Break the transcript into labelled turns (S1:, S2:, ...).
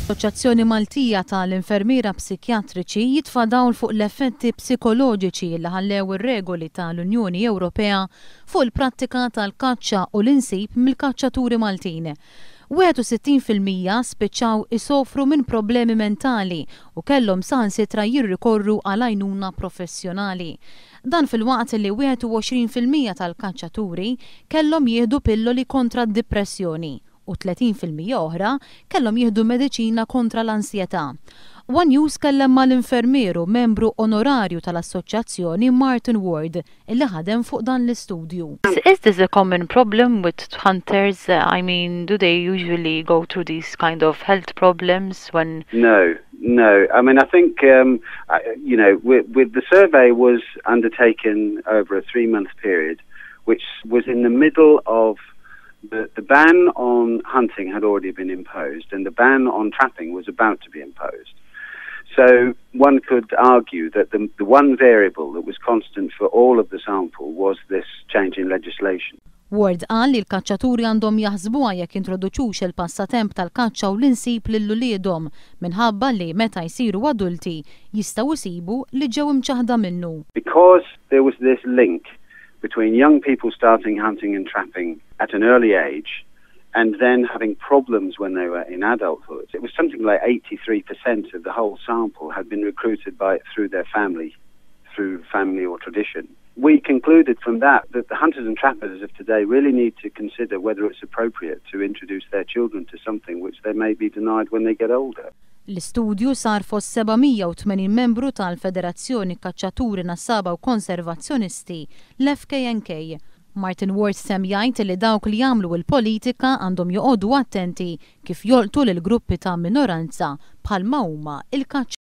S1: L-Assoċjazzjoni Maltija tal-Infermiera Psikjatriċi jitfa' dawl fuq l-effetti psikoloġiċi li ħallew ir-regoli tal-Unjoni Ewropea fuq il-prattika tal-kaċċa u l-insib mill-kaċċaturi Maltin. 61% spiċċaw isofru minn problemi mentali u kellhom saħansitra jirrikorru għal għajnuna professjonali. Dan filwaqt li 21% tal-kaċċaturi kellhom jieħdu pilloli kontra d-dipressjoni u 30% oħra kellhom jieħdu mediċina kontra l-ansjetà. One News kellem mal-infermieru membru onorarju tal-assoċjazzjoni Martin Ward illi ħadem fuq dan l-istudju. Is this a common problem with hunters? I mean, do they usually go through these kind of health problems when...
S2: No. I mean, I think, with the survey was undertaken over a 3-month period, which was in the middle of the ban on hunting had already been imposed and the ban on trapping was about to be imposed. So one could argue that the one variable that was constant for all of the sample was this change in legislation.
S1: Ward qal li l-kaċċaturi għandhom jaħsbuha jekk introduċux il-passatemp tal-kaċċa u l-insib lil uliedhom minħabba li meta jsiru adulti jistgħu jsibu li ġew imċaħda minnu.
S2: Because there was this link between young people starting hunting and trapping at an early age and then having problems when they were in adulthood. It was something like 83% of the whole sample had been recruited through their family, through family or tradition. We concluded from that that the hunters and trappers of today really need to consider whether it's appropriate to introduce their children to something which they may be denied when they get older.
S1: L-istudju sar fost 780 membru tal-Federazzjoni Kaċċaturi Nassaba u Konservazzjonisti, l-FKNK. Martin Ward temm jgħid li dawk li jagħmlu l-politika għandhom joqogħdu attenti kif jolqtu lil gruppi ta' minoranza bħalma huma il-kaċċaturi.